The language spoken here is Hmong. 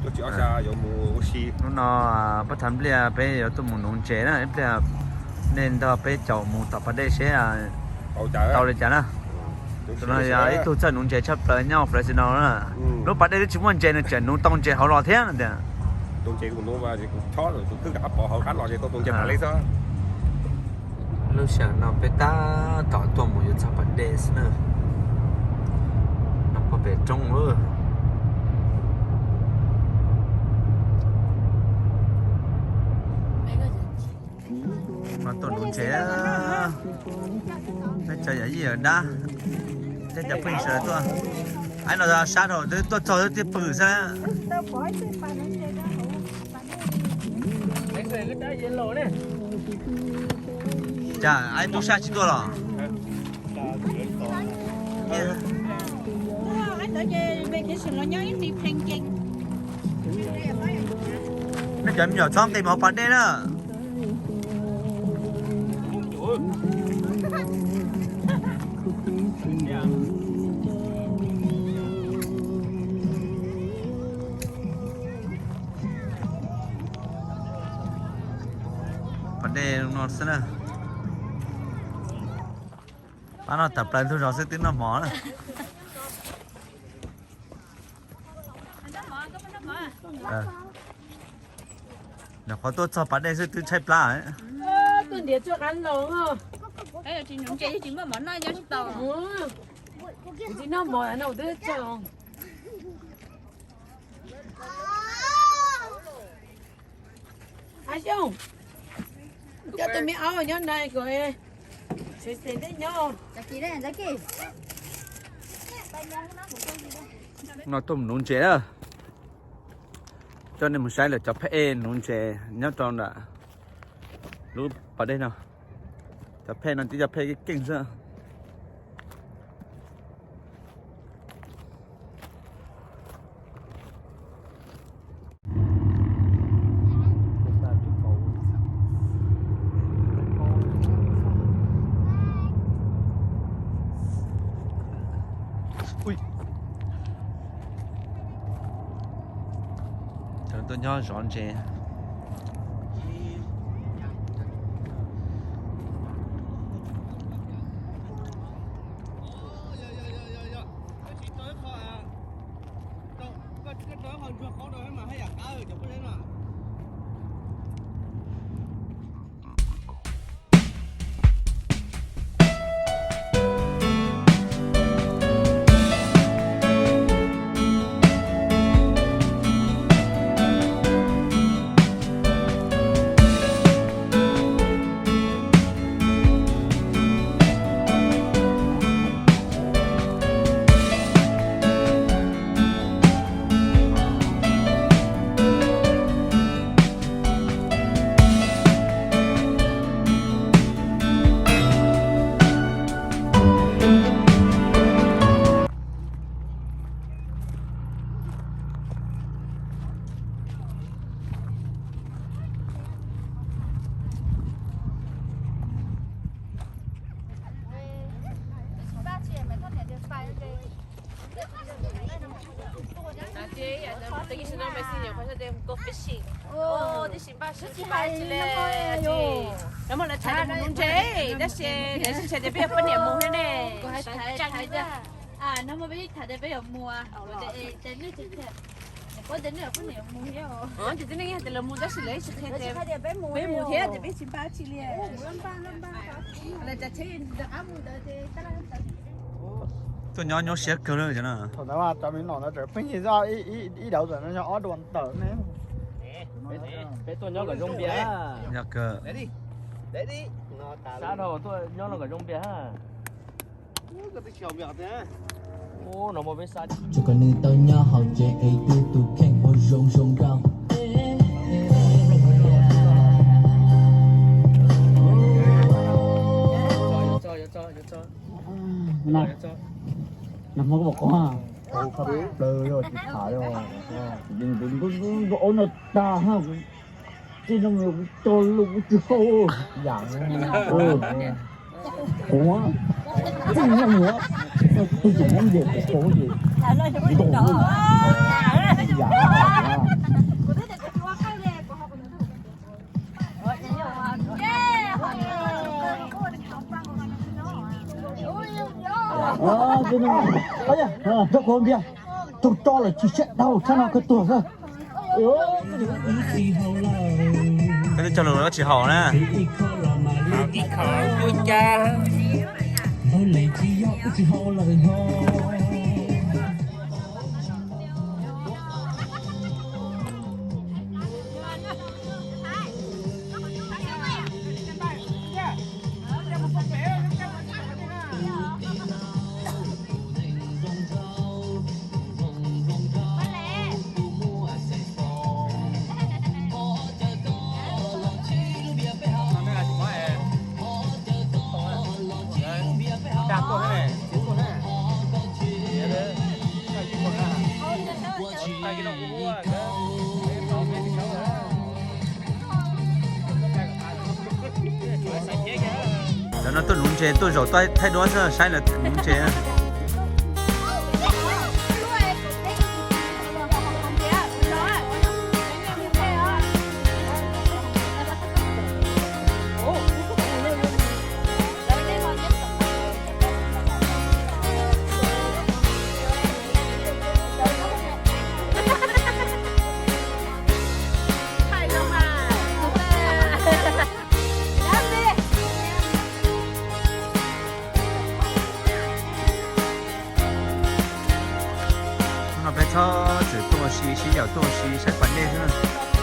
Hnub no pab thav npliaj peb yuav tuaj mus nuv ntses na, ib pliag nej nrog peb caum mus tom pas dej seb tau li cas na. Tus no yog ib tug txawj nuv ntses tshaj plaws nyob Fresno na. Lub pas dej twb tsis muaj ntses nws tseem nuv tau ntses hauv los thiab no tias. Lub sij hawm no peb tab tom tuaj mus yuav txog pas dej xwb na. No pog pem roob lawm. Mas tuaj nuv ntses, peb cov yawm yij yawm dab, tej cov phooj ywg sawv daws tuaj. Aib no sab rau twb tuaj txog twb pw xwb. Cas aib tub sab tsis tuaj los? Nej cov me nyuam txhob nqis mus hauv pas dej na. Pas dej no xwb na. Pab no tawm plaws ntug zos xwb twb noj mov na. Nyuam qhuav tuaj txog pas dej xwb twb tshaib plab. Tsis noj mov no twb txog. Xyoo, coj tus me aub nyob no kom xev xev nyob. No tuaj mus nuv ntses na. Coj nej mus saib lawv cov phej nuv ntses nyob rau nram lub pas dej no. Cov phej no twb cov phej keej xwb. Cov tuaj nyob zov ntses. Nov mas lawv tham tias mus nuv ntses, tab sis lawv tsis tham tias peb yuav poj niam mus thiab ne. No mas peb tham tias peb yuav mus, ces twb yog tias lawv mus tab sis lawv tsis qhia tias peb mus thiab ces peb tsis npaj tsis li. Tuaj nyob nyuaj siab kawg li cov no. Thaum ntawd mas cov me nom ntawd tseem pheej yig zoj ib dawv tawm no yog ob dua ntawm ne. Peb tuaj nyob kom zoo npias. Yog kawg. Sab dhau tuaj nyob no kom zoo npias. Tsuas kom nws tau nyob hauv tsev es tu tus kheej ua zoo zoo nkauj. Nag hmo koj puas qhuav? Qhuav plaws li tsis tham li. Ntu ub no tag, tij no kuv cog lus kuv tsis haus yam. Qhuav, tij no kuv, tij no kuv nce qhuav ces ntu ub yam. Nrog kuv npias, tug tso lawm tsis siab dhau tshaj no kawg tuag xwb. Koj twb cog lus koj tsis haus na. Cov no tuaj nuv ntses tuaj zaum thaij duab xwb, saib lawv nuv ntses. Hnub no peb txhob txwm tuaj ua si, sib yaum tuaj ua si saib pas dej xwb.